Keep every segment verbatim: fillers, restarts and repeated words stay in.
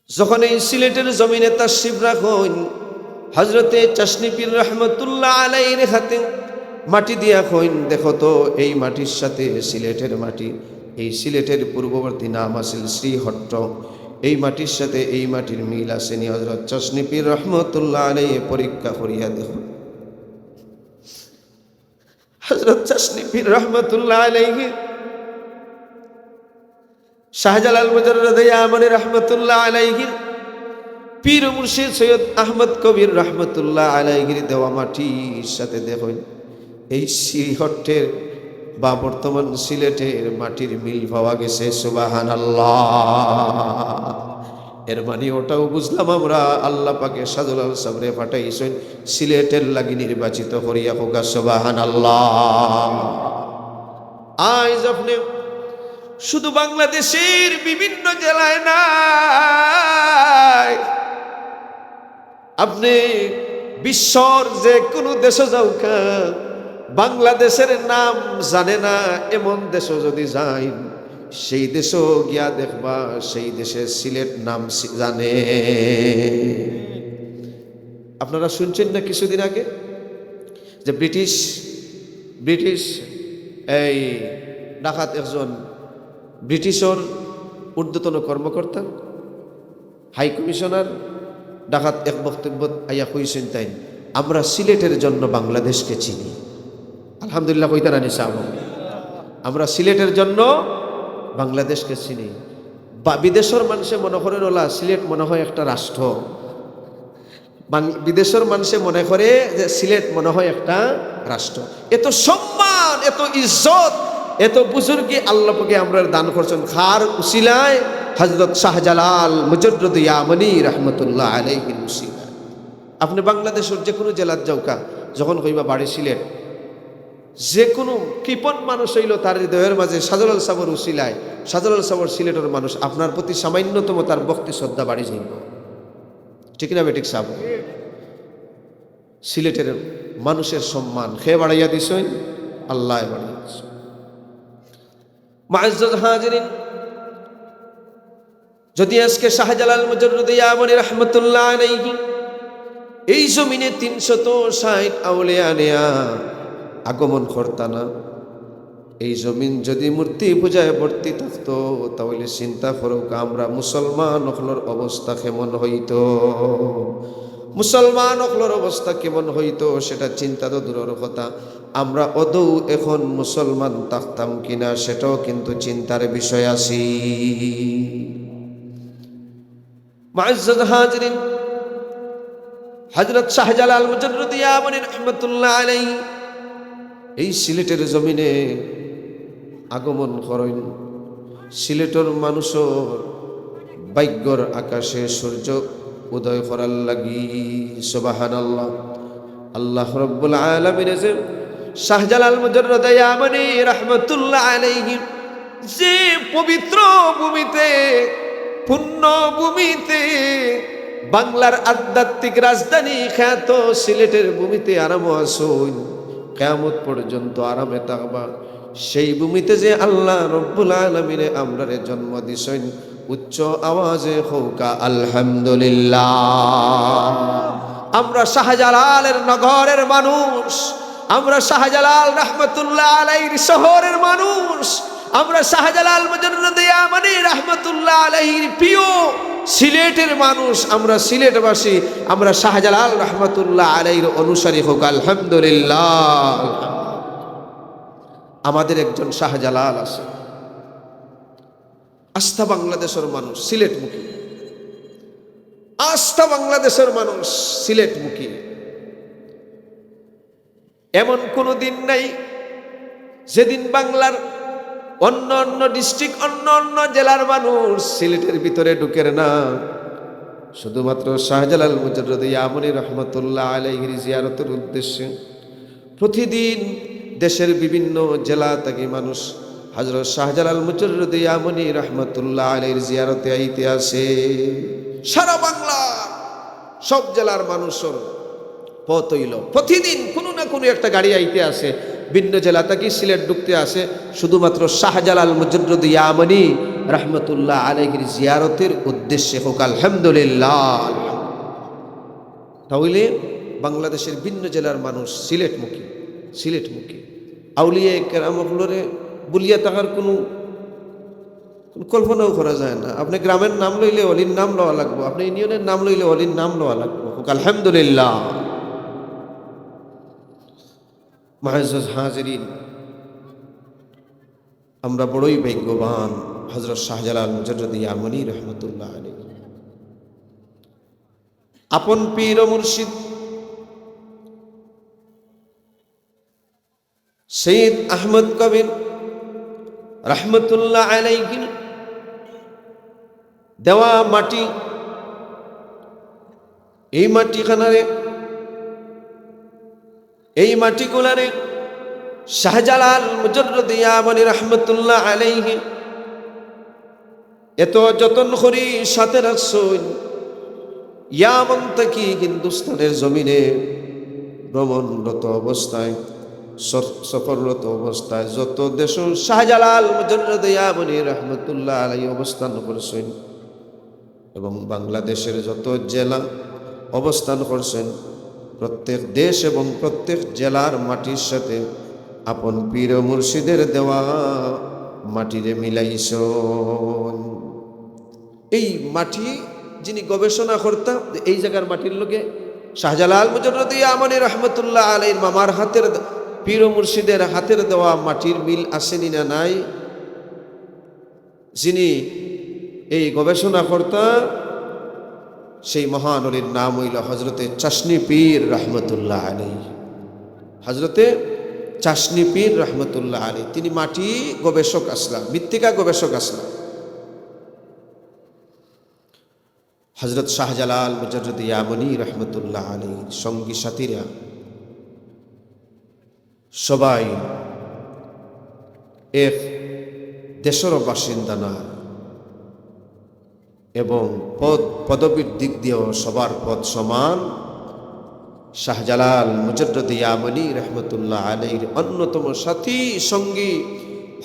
যখন এই সিলেটের জমিনে তাশরিফ রাখইন, হযরতে চাশনি পীর রহমতুল্লাহ আলাইহির হাতে মাটি দিয়া কইন, "দেখো তো, এই মাটির সাথে সিলেটের মাটি, এই সিলেটের পূর্ববর্তী নাম আছিল শ্রীহট্ট, এই মাটির সাথে এই মাটির মিল আছে নি?" হযরত চাশনি পীর রহমতুল্লাহ আলাইহি পরীক্ষা করিয়া দেখো। হযরত চাশনি পীর রহমতুল্লাহ আলাইহি শাহজালাল মুজাররদে ইয়ামানি রহমতুল্লাহ আলাইহির পীর মুর্শিদ সৈয়দ আহমদ কবির রহমতুল্লাহ আলাইহির দেওয়া মাটির সাথে দেখইন, এই শ্রীহট্টের বা বর্তমান সিলেটের মাটির মিল পাওয়া গেছে। সুবহানাল্লাহ। এর মানে ওটাও বুঝলাম আমরা, আল্লাহ পাকে শাহজালাল সাবরে পাঠাইছইন সিলেটের লাগি নির্বাচিত করিয়া। কউক্কা সুবহানাল্লাহ। আইজ আপনে শুধু বাংলাদেশের বিভিন্ন জেলায় নায়, আপনে বিশ্বর যে কোনো দেশো যাউক্কা, বাংলাদেশের নাম জানে না এমন দেশো যদি যাইন, সেই দেশো গিয়া দেখবা, সেই দেশে সিলেট নাম সি-, জানে। আপনারা শুনছেন না কিছুদিন আগে যে ব্রিটিশ, ব্রিটিশ এই ঢাকাত একজন ব্রিটিশর ঊর্ধ্বতন কর্মকর্তা, হাই কমিশনার ঢাকাত এক বক্তব্যত আইয়া কইছইন তাইন, "আমরা সিলেটের জন্য বাংলাদেশকে চিনি।" আলহামদুলিল্লাহ কইতা না নি সাব? আমরা সিলেটের জন্য বাংলাদেশকে চিনি। বা-, বিদেশর মানষে মনে করের ওলা সিলেট মনে হয় একটা রাষ্ট্র। বাং-, বিদেশর মানষে মনে করে যে সিলেট মনে হয় একটা রাষ্ট্র। এত সম্মান, এত ইজ্জত, এত বুজুর্গি আল্লাহ পাকে আমরারে দান করছইন। কার উসিলায়? হযরত শাহজালাল মুজাররদে ইয়ামানি রহমতুল্লাহ আলাইহির উসিলায়। আপনে বাংলাদেশর যে কোনো জেলাত যাউক্কা, যখন কইবা বাড়ি সিলেট, যে কোনো কৃপণ মানুষ অইলো তার হৃদয়র মাঝে শাহজালাল সাবর উসিলায়, শাহজালাল সাবর সিলেটর মানুষ আপনার প্রতি সামান্যতম তার ভক্তি শ্রদ্ধা বাড়ি যাইবো। ঠিক না বেঠিক সাব? সিলেটের মানুষের সম্মান কে বাড়াইয়া দিছইন? আল্লায় বাড়াইয়া দিছইন। মুআজ্জাজ হাজিরিন, যদি আজকে শাহজালাল মুজাররদে ইয়ামানি রহমতুল্লাহ আলাইহি এই জমিনে তিনশত ষাইট আউলিয়া নেয়া আগমন করতা না, এই জমিন যদি মূর্তি পূজায় ভর্তি থাকতো, তাহলে চিন্তা করউক্কা, আমরা মুসলমান অকলর অবস্থা কেমন হইতো? মুসলমান অকলর অবস্থা কেমন হইতো, সেটা চিন্তা তো দূরর কথা, আমরা অদৌ এখন মুসলমান থাকতাম কিনা, সেটাও কিন্তু চিন্তার বিষয় আছি। মুআজ্জাজ হাজিরিন, হযরত শাহজালাল মুজাররদে ইয়ামানি রহমতুল্লাহ আলাইহি এই সিলেটের জমিনে আগমন করইন। সিলেটর মানুষর ভাগ্যর আকাশে সূর্য উদয় করার লাগি। সুবহানাল্লাহ। আল্লাহ রব্বুল আলামিনে যে শাহজালাল মুজাররদে ইয়ামানি রহমতুল্লাহ আলাইহি যে পবিত্র ভূমিতে, পুণ্য ভূমিতে, বাংলার আধ্যাত্মিক রাজধানী খ্যাত সিলেটের ভূমিতে আরামো আছইন, কিয়ামত পর্যন্ত আরামে থাকবা, সেই ভূমিতে যে আল্লাহ রব্বুল আলামিনে আমরারে জন্ম দিছইন, উচ্চ আওয়াজে কউক্কা আলহামদুলিল্লাহ। আমরা শাহজালালের নগরের মানুষ, আমরা শাহজালাল রহমতুল্লাহ আলাইহির শহরের মানুষ, আমরা শাহজালাল মুজাররদে ইয়ামানি রহমতুল্লাহ আলাইহির প্রিয় সিলেটের মানুষ, আমরা সিলেটবাসী, আমরা শাহজালাল রহমতুল্লাহ আলাইহির অনুসারী। কউক্কা আলহামদুলিল্লাহ। আমাদের একজন শাহজালাল আছে। আস্তা বাংলাদেশর মানুষ সিলেটমুখী, আস্তা বাংলাদেশর মানুষ সিলেটমুখী। এমন কোনো দিন নাই যেদিন বাংলার অন্য অন্য ডিস্ট্রিক্ট, অন্য অন্য জেলার মানুষ সিলেটের ভিতরে ঢুকের না। শুধুমাত্র শাহজালাল মুজাররদে ইয়ামানি রহমতুল্লাহ আলাইহির জিয়ারতের উদ্দেশ্যে প্রতিদিন দেশের বিভিন্ন জেলা থাকি মানুষ হযরত শাহজালাল মুজাররদে ইয়ামানি রহমতুল্লাহ আলাইহির জিয়ারতে আইতে আছে। সারা বাংলা সব জেলার মানুষর পথ অইলো, প্রতিদিন কোনো না কোনো একটা গাড়ি আইতে আছে, ভিন্ন জেলা থাকি সিলেট ঢুকতে আছে, শুধুমাত্র শাহজালাল মুজাররদে ইয়ামানি রহমতুল্লাহ আলাইহির জিয়ারতের উদ্দেশ্যে। হোক আলহামদুলিল্লাহ। তাহলে বাংলাদেশের ভিন্ন জেলার মানুষ সিলেটমুখী, সিলেটমুখী আউলিয়া কেরাম অকলরে ভুলিয়া থাকার কোনো, কোনো কল্পনাও করা যায় না। আপনি গ্রামের নাম লইলে অলির নাম লওয়া লাগবো, আপনি ইউনিয়নের নাম লইলে অলির নাম লওয়া লাগবো। হোক আলহামদুলিল্লাহ। মুআজ্জাজ হাজিরিন, আমরা বড়ই ভাগ্যবান হযরত শাহজালাল মুজাররদে ইয়ামনি রহমতুল্লাহ আলাইহি। আপন পীর ও মুর্শিদ সৈয়দ আহমদ কবির রহমতুল্লাহ আলাইহির দেওয়া মাটি, এই মাটিখানারে, এই মাটিগুলারে শাহজালাল মুজাররদে ইয়ামনি রহমতুল্লাহ আলাইহি এত যতন করি সাথে রাখছইন। ইয়ামন থাকি হিন্দুস্তানের জমিনে ভ্রমণরত অবস্থায়, সর-, সফররত অবস্থায় যত দেশো শাহজালাল মুজাররদে ইয়ামনি রহমতুল্লাহ আলাইহি অবস্থান করছইন এবং বাংলাদেশের যত জেলা অবস্থান করছইন, প্রত্যেক দেশ এবং প্রত্যেক জেলার মাটির সাথে আপন পীর ও মুর্শিদের দেওয়া মাটিরে মিলাইছইন। এই মাটি যিনি গবেষণা করতা, যে এই জাগার মাটির লগে শাহজালাল মুজাররদে ইয়ামনি রহমতুল্লাহ আলাইহির মামার হাতের দ-, পীর ও মুর্শিদের হাতের দেওয়া মাটির মিল আছে নি না নাই, যিনি এই গবেষণা করতা, সেই মহান অলির নাম অইলো হযরতে চাশনি পীর রহমতুল্লাহ আলাইহি। হযরতে চাশনি পীর রহমতুল্লাহ আলাইহি, তিনি মাটি গবেষক আছলা, মৃত্তিকা গবেষক আছলা। হযরত শাহজালাল মুজাররদে ইয়ামনি রহমতুল্লাহ আলাইহির সঙ্গী সাথীরা সবাই এক দেশর বাসিন্দা না এবং পদ পদবীর দিক দিয়েও সবার পদ সমান। শাহজালাল মুজাররদে ইয়ামনি রহমতুল্লাহ আলাইহির অন্যতম সাথী সঙ্গী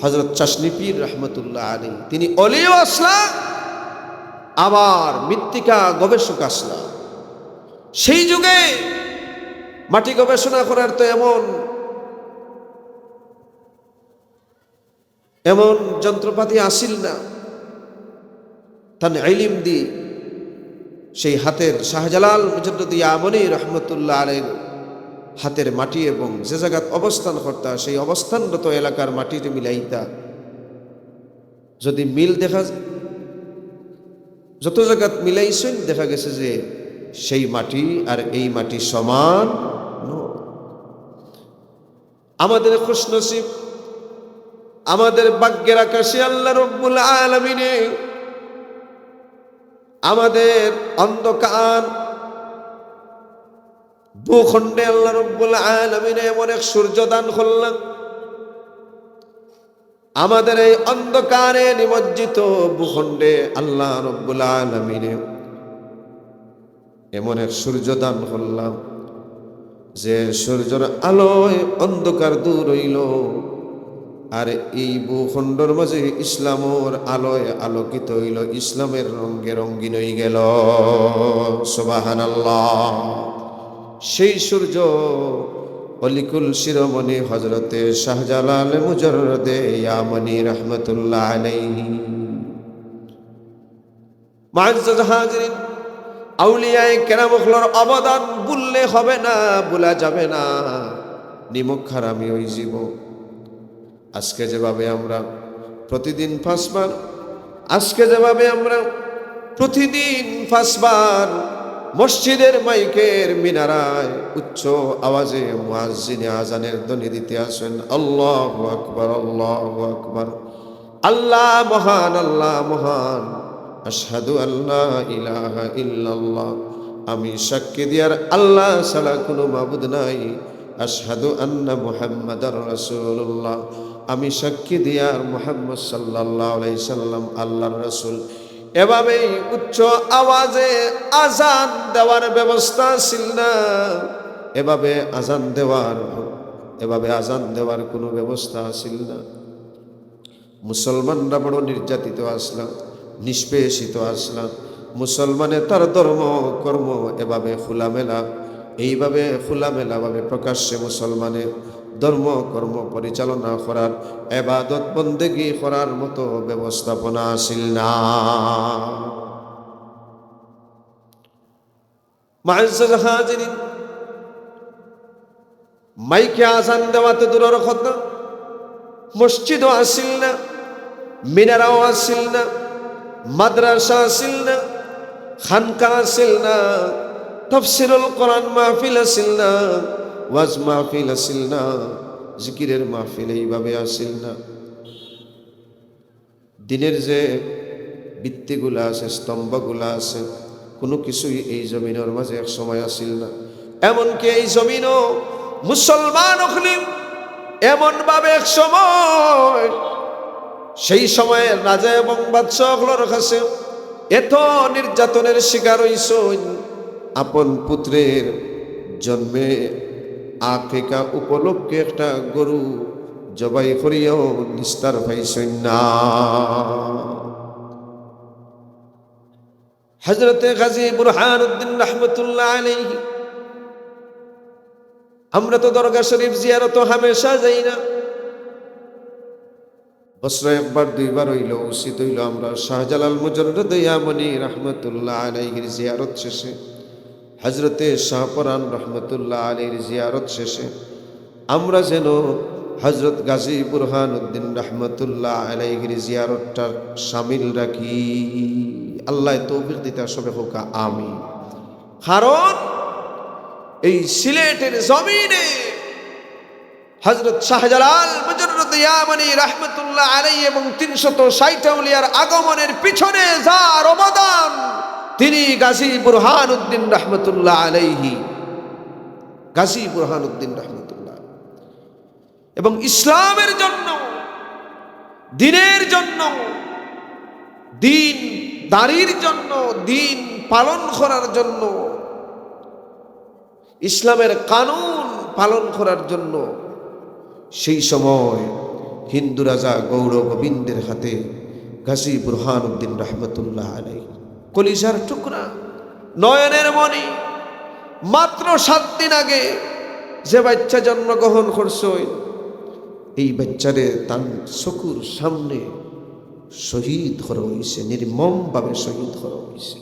হযরত চাশনি পীর রহমতুল্লাহ আলাইহি, তিনি অলিও আছলা, আবার মৃত্তিকা গবেষক আছলা। সেই যুগে মাটি গবেষণা করার তো এমন, এমন যন্ত্রপাতি আছিল না। তান ইলিম দি সেই হাতের, শাহজালাল মুজাররদে ইয়ামনি রহমতুল্লাহ আলাইহির হাতের মাটি এবং যে জাগাত অবস্থান করতা, সেই অবস্থানরত এলাকার মাটিরে মিলাইতা। যদি মিল দেখা যায়, যত জাগাত মিলাইছইন, দেখা গেছে যে সেই মাটি আর এই মাটি সমান নয়। আমাদের খুশনসিব, আমাদের ভাগ্যের আকাশে আল্লাহ রব্বুল আলামিনে আমাদের অন্ধকার ভূখণ্ডে আল্লাহ রব্বুল আলামিনে এমন এক সূর্য দান করলা। আমাদের এই অন্ধকারে নিমজ্জিত ভূখণ্ডে আল্লাহ রব্বুল আলামিনে এমন এক সূর্য দান করলা, যে সূর্যর আলোয় অন্ধকার দূর অইলো, আর এই ভূখণ্ডর মাঝে ইসলামর আলোয় আলোকিত অইলো, ইসলামের রঙে রঙিন অইগেলো। সুবহানাল্লাহ। সেই সূর্য অলিকুল শিরোমণি হযরতে শাহজালাল মুজাররদে ইয়ামনি রহমতুল্লাহ আলাইহি। মুআজ্জাজ হাজিরিন, আউলিয়ায়ে কেরাম অকলর অবদান ভুললে হবে না, ভুলা যাবে না, নিমক হারামি অইযিবো। আজকে যেভাবে আমরা প্রতিদিন পাঁচবার, আজকে যেভাবে আমরা প্রতিদিন পাঁচবার মসজিদের মাইকের মিনারায় উচ্চ আওয়াজে মুয়াজ্জিনে আজানের ধ্বনি দিতে আছেন, "আল্লাহু আকবার, আল্লাহু আকবার, আল্লাহ মহান, আল্লাহ মহান, আশহাদু আল্লা ইলাহা ইল্লাল্লাহ, আমি সাক্ষী দিয়ার আল্লাহ ছাড়া কোনো মাবুদ নাই, আশহাদু আন্না মুহাম্মাদার রাসূলুল্লাহ, আমি সাক্ষী দিয়ার মুহাম্মদ সাল্লাল্লাহু আলাইহি সাল্লাম আল্লাহর রাসূল।" এভাবেই উচ্চ আওয়াজে আজান দেওয়ার ব্যবস্থা ছিল না, এভাবে আজান দেওয়ার, এভাবে আজান দেওয়ার কোনো ব্যবস্থা ছিল না। মুসলমানরা বড় নির্যাতিত আছলা, নিষ্পেষিত আছলা। মুসলমানে তার ধর্ম কর্ম এভাবে খোলামেলা, এইভাবে খোলামেলাভাবে প্রকাশ্যে মুসলমানে ধর্ম কর্ম পরিচালনা করার, এবাদত বন্দেগী করার মতো ব্যবস্থাপনা আছিল না। মুআজ্জাজ হাজিরিন, মাইকে আজান দেওয়া তো দূরর কথা, মসজিদও আছিল না, মিনারাও আছিল না, মাদ্রাসা আছিল না, খানকা আছিল না, তাফসিরুল কোরআন মাহফিল আছিল না, ওয়াজ মাহফিল আছিল না, জিকিরের মাহফিল এইভাবে আছিল না। দিনের যে ভিত্তিগুলা আছে, স্তম্ভগুলা আছে, কুনু কিছুই এই জমিনর মাঝে এক সময় আছিল না। এমনকি এই জমিনও মুসলমান অকলে এমনভাবে এক সময়, সেই সময়ের রাজা এবং বাদশা অকলর কাছে এত নির্যাতনের শিকার অইছইন, আপন পুত্রের জন্মে আকিকা উপলক্ষে একটা গরু জবাই করিয়াও নিস্তার পাইছইন না। হযরতে গাজী বুরহানুদ্দিন রহমতুল্লাহ আলাইহি, আমরা তো দরগা শরীফ জিয়ারত হামেশা যাই না, বছরে একবার দুইবার অইলো উচিত অইলো আমরা শাহজালাল মুজাররদে ইয়ামনি রহমতুল্লাহ আলাইহির জিয়ারত শেষে, হযরতে শাহপরান রহমতুল্লাহ আলাইহির জিয়ারত শেষে আমরা যেন হযরত গাজী বুরহানুদ্দিন রহমতুল্লাহ আলাইহির জিয়ারতটা শামিল রাখি। আল্লায় তৌফিক দিতা, সবে কউক্কা আমিন। কারণ এই সিলেটের জমিনে হযরত শাহজালাল মুজাররদে ইয়ামনি রহমতুল্লাহ আলাইহি এবং তিনশত ষাট আউলিয়ার আগমনের পিছনে যার অবদান, তিনি গাজী বুরহানুদ্দিন রহমতুল্লাহ আলাইহি, গাজী বুরহানুদ্দিন রহমতুল্লাহ। এবং ইসলামের জন্য, দ্বীনের জন্য, দ্বীনদারির জন্য, দ্বীন পালন করার জন্য, ইসলামের কানুন পালন করার জন্য সেই সময় হিন্দু রাজা গৌর গোবিন্দের হাতে গাজী বুরহানুদ্দিন রহমতুল্লাহ আলাইহি, কলিজার টুকরা, নয়নের মণি, মাত্র সাত দিন আগে যে বাচ্চা জন্মগ্রহণ করছইন, এই বাচ্চারে তান চকুর সামনে শহীদ করা অইছে, নির্মমভাবে শহীদ করা অইছে।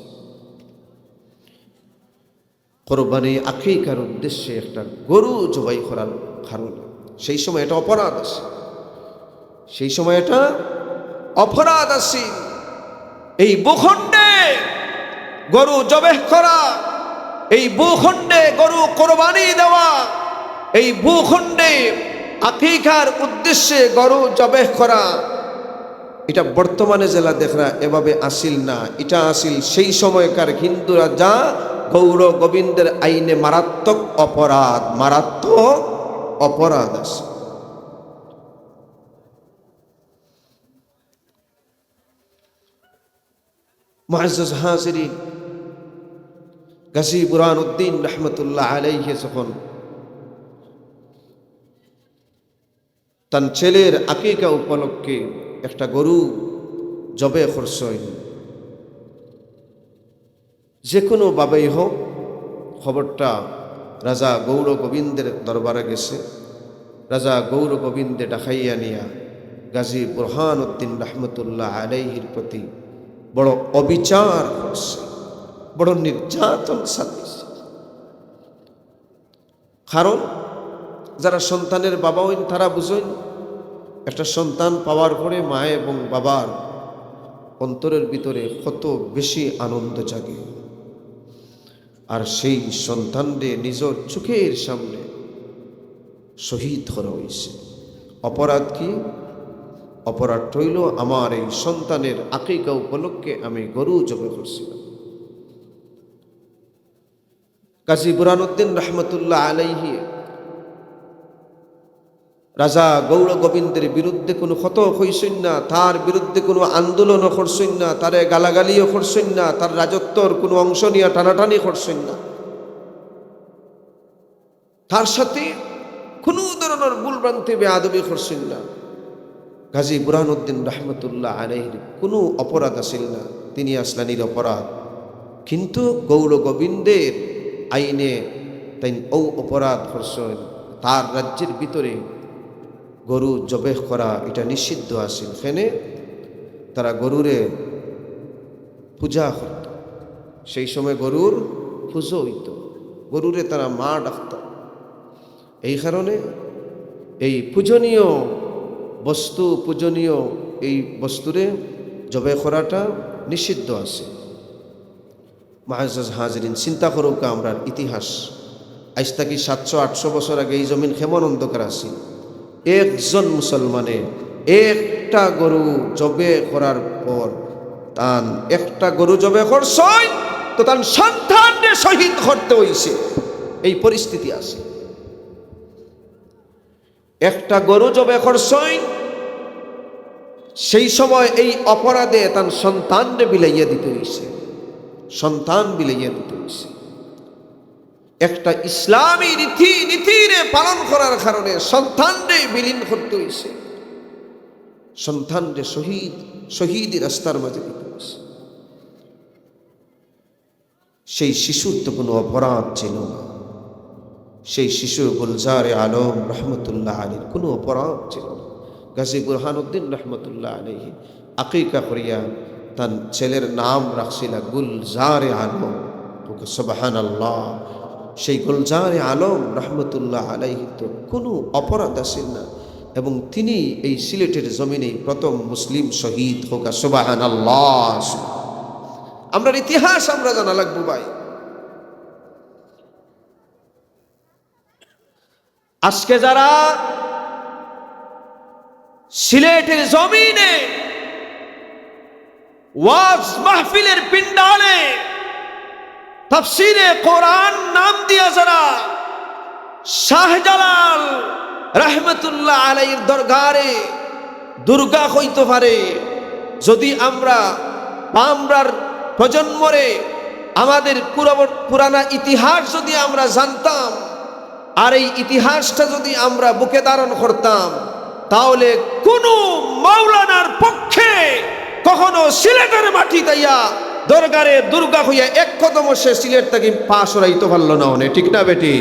কোরবানি আকিকার উদ্দেশ্যে একটা গরু জবাই করার কারণে। সেই সময় এটা অপরাধ আছিল, সেই সময় এটা অপরাধ আছিল। এই ভূখণ্ডে গরু জবেহ করা, এই ভূখণ্ডে গরু কোরবানি দেওয়া, এই ভূখণ্ডে আকিকার উদ্দেশ্যে গরু জবেহ করা, এটা বর্তমানে যেলা দেখরা এভাবে আছিল না, এটা আছিল সেই সময়কার হিন্দু রাজা গৌর গোবিন্দের আইনে মারাত্মক অপরাধ, মারাত্মক অপরাধ আছিল। মুআজ্জাজ হাজিরিন, গাজী বুরহানুদ্দিন রহমতুল্লাহ আলাইহি যখন তান ছেলের আকিকা উপলক্ষে একটা গরু জবে করছইন। যে কোনো ভাবেই হোক, খবরটা রাজা গৌর গোবিন্দের দরবারে গেছে। রাজা গৌর গোবিন্দে ডাকাইয়া নিয়া গাজী বুরহানুদ্দিন রহমতুল্লাহ আলাইহির প্রতি বড় অবিচার করছে, বড় নির্যাতন চালাইছে। কারণ যারা সন্তানের বাবা অইন, তারা বুঝইন, একটা সন্তান পাওয়ার পরে মা এবং বাবার অন্তরের ভিতরে কত বেশি আনন্দ জাগে। আর সেই সন্তানরে নিজর চোখের সামনে শহীদ করা অইছে। অপরাধ কি? অপরাধ অইলো, আমার এই সন্তানের আকিকা উপলক্ষে আমি গরু জবে করছিলাম। গাজী বুরহানুদ্দিন রহমতুল্লাহ আলাইহি রাজা গৌর গোবিন্দের বিরুদ্ধে কোনো কথা কইছইন না, তার বিরুদ্ধে কোনো আন্দোলনও করছইন না, তারে গালাগালিও করছইন না, তার রাজত্বর কোনো অংশ নিয়া টানাটানি করছইন না, তার সাথে কোনো ধরনের ভুলভ্রান্তি বেয়াদবি করছইন না। গাজী বুরহানুদ্দিন রহমতুল্লাহ আলাইহির কুনু অপরাধ আছিল না, তিনি আছলা নিরপরাধ। কিন্তু গৌর গোবিন্দের আইনে তাইন অউ অপরাধ করছইন। তার রাজ্যের ভিতরে গরু জবেহ করা ইটা নিষিদ্ধ আছিল। কেনে? তারা গরুরে পূজা করত। সেই সময় গরুর পুজো অইত, গরুরে তারা মা ডাকত। এই কারণে এই পূজনীয় বস্তু, পূজনীয় এই বস্তুরে জবে করাটা নিষিদ্ধ আছে। মুআজ্জাজ হাজিরিন, চিন্তা করউক্কা আমরার ইতিহাস। আইজ থাকি সাতশো আটশো বছর আগে এই জমিন কেমন অন্ধকার আছিল। একজন মুসলমানে একটা গরু জবে করার পর, তান একটা গরু জবে করছইন, তো তান সন্তানরে শহীদ করতে অইছে। এই পরিস্থিতি আছে। একটা গরু জবে করছইন, সেই সময় এই অপরাধে তান সন্তানরে বিলাইয়া দিতে অইছে, সন্তান বিলাইয়া দিতে অইছে। একটা ইসলামী রীতি নীতিরে পালন করার কারণে সন্তানরে বিলীন করতে অইছে, সন্তানরে শহীদ, শহীদি রাস্তার মাঝে দিতে অইছে। সেই শিশুর তো কোনো অপরাধ ছিল না। সেই শিশু গুলজারে আলম রহমতুল্লাহ আলীর কোনো অপরাধ ছিল না। গাজী বুরহানুদ্দিন রহমতুল্লাহ আলাইহি আকিকা করিয়া তান ছেলের নাম রাখছিলা গুলজারে আলম। সুবহানাল্লাহ। সেই গুলজারে আলম রহমতুল্লাহ আলাইহি তো কোনো অপরাধ আছিল না, এবং তিনি এই সিলেটের জমিনে প্রথম মুসলিম শহীদ। সুবহানাল্লাহ। আমরার ইতিহাস আমরা জানা লাগবো ভাই। আজকে যারা সিলেটের জমিনে ওয়াজ মাহফিলের পিন্ডালে তাফসিরে কোরআন নাম দিয়া যারা শাহজালাল রহমতুল্লাহ আলাইহির দরগারে দুর্গা কইতো পারে, যদি আমরা বা আমরার প্রজন্মরে আমাদের পুরাবর-, পুরানা ইতিহাস যদি আমরা জানতাম, আর এই ইতিহাসটা যদি আমরা বুকে ধারণ করতাম, তাহলে কোনো মাওলানার পক্ষে কখনো সিলেটের মাটিত আইয়া দরগারে দুর্গা কইয়া এক কদমও সে সিলেট থাকি পা সরাইতো পারলো না অনে, ঠিক না বেটি?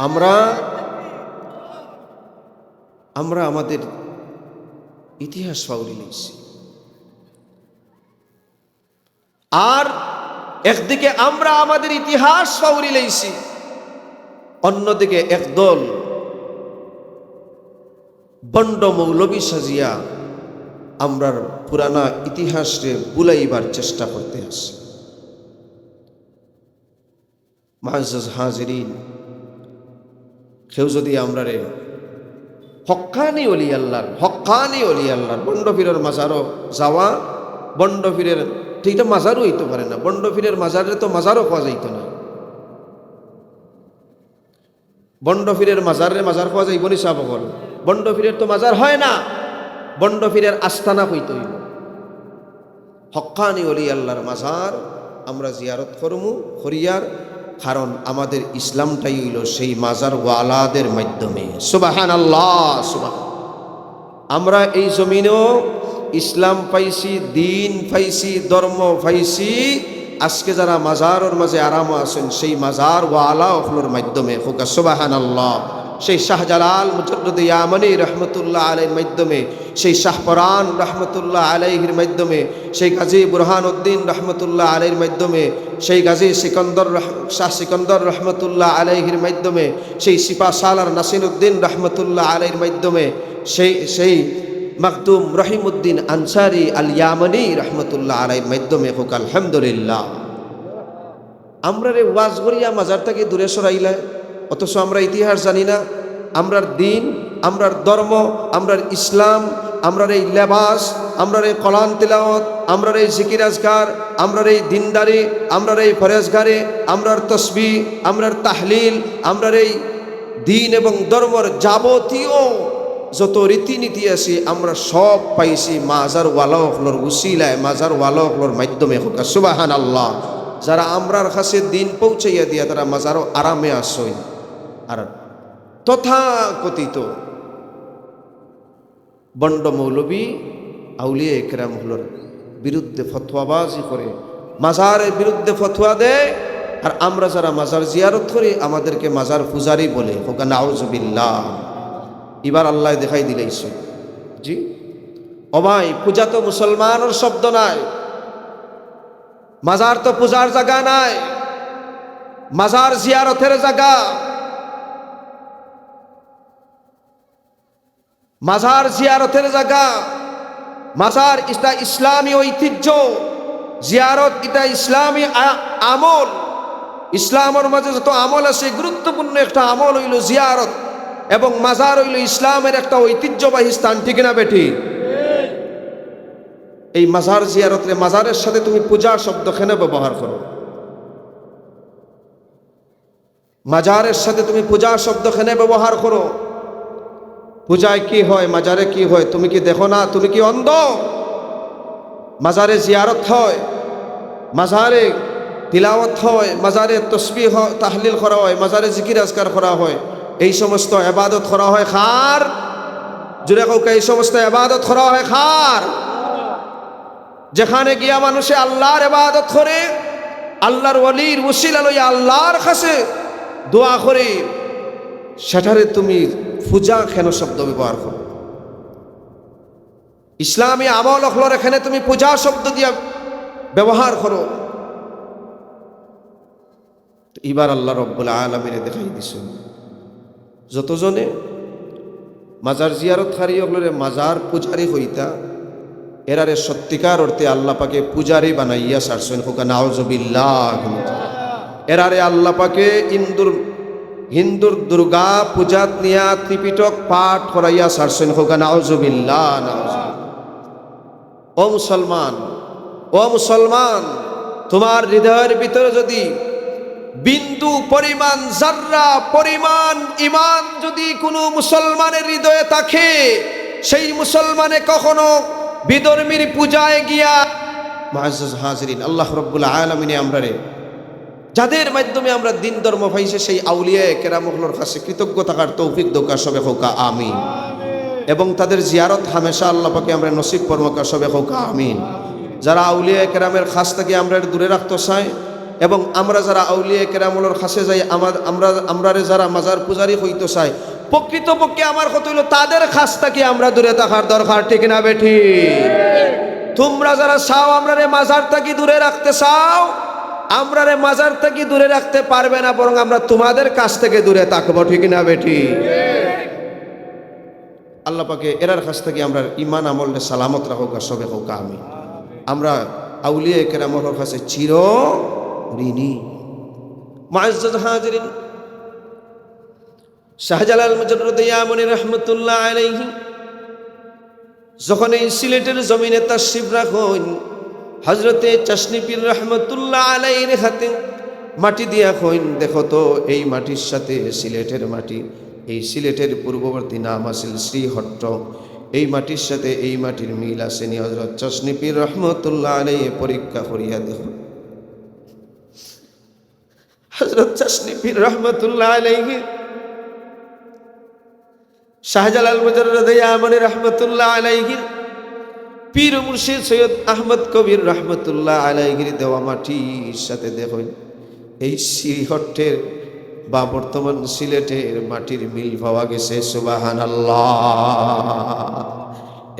আমরা, আমরা আমাদের ইতিহাস ফাউরি লইছি। আর একদিকে আমরা আমাদের ইতিহাস ফাউরি লইছি, অন্যদিকে একদল ভণ্ড মৌলবী সাজিয়া আমরার পুরানা ইতিহাসরে ভুলাইবার চেষ্টা করতে আছে। মুআজ্জাজ হাজিরিন, কেউ যদি আমরারে হক্কানি অলি আল্লাহর, হক্কানি অলি আল্লাহর, ভণ্ড পীরর মাজারো যাওয়া, ভণ্ড পীরর, তো ইটা মাজারও অইতো পারে না, ভণ্ড পীরর মাজাররে তো মাজারও কওয়া যাইতো না। ভণ্ড পীরর মাজাররে মাজার কওয়া যাইবো নি সাব অকল? ভণ্ড পীরর তো মাজার হয় না, ভণ্ড পীরর আস্তানা কইতে অইবো। হক্কানি অলি আল্লাহর মাজার আমরা জিয়ারত করমু, করিয়ার, কারণ আমাদের ইসলামটাই অইলো সেই মাজার ওয়ালাদের মাধ্যমে। সুবহানাল্লাহ, সুবহান। আমরা এই জমিনেও ইসলাম পাইছি, দ্বীন পাইছি, ধর্ম পাইছি। আজকে যারা মাজারর মাঝে আরামো আছেন, সেই মাজার ওয়ালা অকলর মাধ্যমে। কউক্কা সুবহানাল্লাহ। সেই শাহজালাল মুজাররদে ইয়ামানি রহমতুল্লাহ আলাইহির মাধ্যমে, সেই শাহপরান রহমতুল্লাহ আলাইহির মাধ্যমে, সেই গাজী বুরহানুদ্দিন রহমতুল্লাহ আলাইহির মাধ্যমে, সেই গাজী সিকন্দর রহ-, শাহ সিকন্দর রহমতুল্লাহ আলাইহির মাধ্যমে, সেই সিপাহ সালার নাসিরুদ্দিন রহমতুল্লাহ আলাইহির মাধ্যমে, সেই, সেই মখদুম রহিমউদ্দিন আনসারী আল ইয়ামানি রহমতুল্লাহ আলাইহির মাধ্যমে। কউক্কা আলহামদুলিল্লাহ। আমরারে ওয়াজ করিয়া মাজার থাকি দূরে সরাইলায়, অথচ আমরা ইতিহাস জানি না। আমরার দ্বীন, আমরার ধর্ম, আমরার ইসলাম, আমরার এই লেবাস, আমরার এই কোরআন তিলাওয়াত, আমরার এই জিকির আজকার, আমরার এই দ্বীনদারি, আমরার এই পরেজগারি, আমরার তসবিহ, আমরার তাহলিল, আমরার এই দ্বীন এবং ধর্মর যাবতীয় যত রীতিনীতি আছে, আমরা সব পাইছি মাজার ওয়ালা অকলর উসিলায়, মাজার ওয়ালা অকলর মাধ্যমে। কউক্কা সুবহানাল্লাহ। যারা আমরার কাছে দিন পৌঁছাইয়া দিয়া, তারা মাজারো আরামে আছইন। আর তথাকথিত ভণ্ড মৌলবী আউলিয়া একরাম অকলর বিরুদ্ধে ফতোয়াবাজি করে, মাজারের বিরুদ্ধে ফতোয়া দেয়, আর আমরা যারা মাজার জিয়ারত করি, আমাদেরকে মাজার পূজারি বলে। কউক্কা নাউজুবিল্লাহ। ইবার আল্লায় দেখাই দিলাইছইন। জি, ও ভাই, পূজা তো মুসলমানর শব্দ নায়, মাজার তো পূজার জাগা নায়, মাজার জিয়ারতের জাগা। মাজার জিয়ারতের জাগা, মাজার ইটা ইসলামী ঐতিহ্য, জিয়ারত ইটা ইসলামী আ-, আমল। ইসলামর মাঝে যত আমল আছে, গুরুত্বপূর্ণ একটা আমল অইলো জিয়ারত, এবং মাজার অইলো ইসলামের একটা ঐতিহ্যবাহী স্থান, ঠিক না বেঠিক? এই মাজার জিয়ারতরে, মাজারের সাথে তুমি পূজা শব্দ কেনে ব্যবহার করো? মাজারের সাথে তুমি পূজা শব্দ কেনে ব্যবহার করো? পূজায় কি হয়, মাজারে কি হয়, তুমি কি দেখো না? তুমি কি অন্ধ? মাজারে জিয়ারত হয়, মাজারে তিলাওয়াত হয়, মাজারে তসবিহ, তাহলিল করা হয়, মাজারে জিকির আজকার করা হয়, এই সমস্ত ইবাদত করা হয় কার? জোরে কউক্কা, এই সমস্ত ইবাদত করা হয় কার? যেখানে গিয়া মানুষে আল্লাহর ইবাদত করে, আল্লাহর ওলির উসিলা লইয়া আল্লাহর কাছে দোয়া করে, সেটারে তুমি পূজা কেনে শব্দ ব্যবহার করো? ইসলামী আমল অকলর এখানে তুমি পূজা শব্দ দিয়া ব্যবহার করো। তো ইবার আল্লাহ রব্বুল আলামিনে দেখাই দিছইন, যতজনে মাজার জিয়ারতকারী অকলরে মাজার পূজারি কইতা, এরারে সত্যিকার অর্থে আল্লাহ পাকে পূজারি বানাইয়া ছাড়ছইন। কউক্কা নাউজুবিল্লাহ। এরারে আল্লাহ পাকে হিন্দুর, হিন্দুর দুর্গা পূজাত নিয়া ত্রিপিটক পাঠ করাইয়া ছাড়ছইন। কউক্কা নাউজুবিল্লাহ, নাউজুবিল্লাহ। ও মুসলমান, ও মুসলমান, তোমার হৃদয়ের ভিতরে যদি বিন্দু পরিমাণ, জাররা পরিমাণ ইমান যদি কোনো মুসলমানের হৃদয়ে থাকে, সেই মুসলমানে কখনো বিধর্মীর পূজায় গিয়া, মুআজ্জাজ হাজিরিন, আল্লাহ রব্বুল আলামিনে আমরারে যাদের মাধ্যমে আমরা দিন ধর্ম পাইছি, সেই আউলিয়ায়ে কেরাম অকলর কাছে কৃতজ্ঞ থাকার তৌফিক দেউক্কা, সবে কউক্কা আমিন। এবং তাদের জিয়ারত হামেশা আল্লাহ পাকে আমরারে নসিব ফরমাউক্কা, সবে কউক্কা আমিন। যারা আউলিয়ায়ে কেরামের কাছ থাকি আমরারে দূরে রাখতো চায়, এবং আমরা যারা আউলিয়ায়ে কেরাম অকলর কাছে যাই, আমা-, আমরা, আমরারে যারা মাজার পূজারি কইতো চায়, প্রকৃতপক্ষে আমার কথা অইলো, তাদের কাছ থাকি আমরা দূরে থাকার দরকার, ঠিক না বেঠিক? তোমরা যারা চাও আমরারে মাজার থাকি দূরে রাখতে চাও, আমরারে মাজার থাকি দূরে রাখতে পারবে না, বরং আমরা তোমাদের কাছ থেকে দূরে থাকবো, ঠিক না বেঠিক? আল্লাহ পাকে এরার কাছ থাকি আমরার ইমান আমলরে সালামত রাখউক্কা, সবে কউক্কা আমিন। আমরা আউলিয়ায়ে কেরাম অকলর কাছে চির ঋণী। মুআজ্জাজ হাজিরিন, শাহজালাল মুজাররদে ইয়ামনি রহমতুল্লাহ আলাইহি যখন এই সিলেটের জমিনে তাশরিফ রাখইন, হযরতে চাশনি পীর রহমতুল্লাহ আলাইহির হাতে মাটি দিয়া কইন, "দেখো তো, এই মাটির সাথে সিলেটের মাটি, এই সিলেটের পূর্ববর্তী নাম আছিল শ্রীহট্ট, এই মাটির সাথে এই মাটির মিল আছে নি?" হযরত চাশনি পীর রহমতুল্লাহ আলাইহি পরীক্ষা করিয়া দেখইন। হযরত চাশনি পীর রহমতুল্লাহ আলাইহি, শাহজালাল মুজাররদে ইয়ামনি রহমতুল্লাহ আলাইহির পীর মুর্শিদ সৈয়দ আহমদ কবির রহমতুল্লাহ আলাইহির দেওয়া মাটির সাথে দেখইন, এই শ্রীহট্টের বা বর্তমান সিলেটের মাটির মিল পাওয়া গেছে। সুবহানাল্লাহ।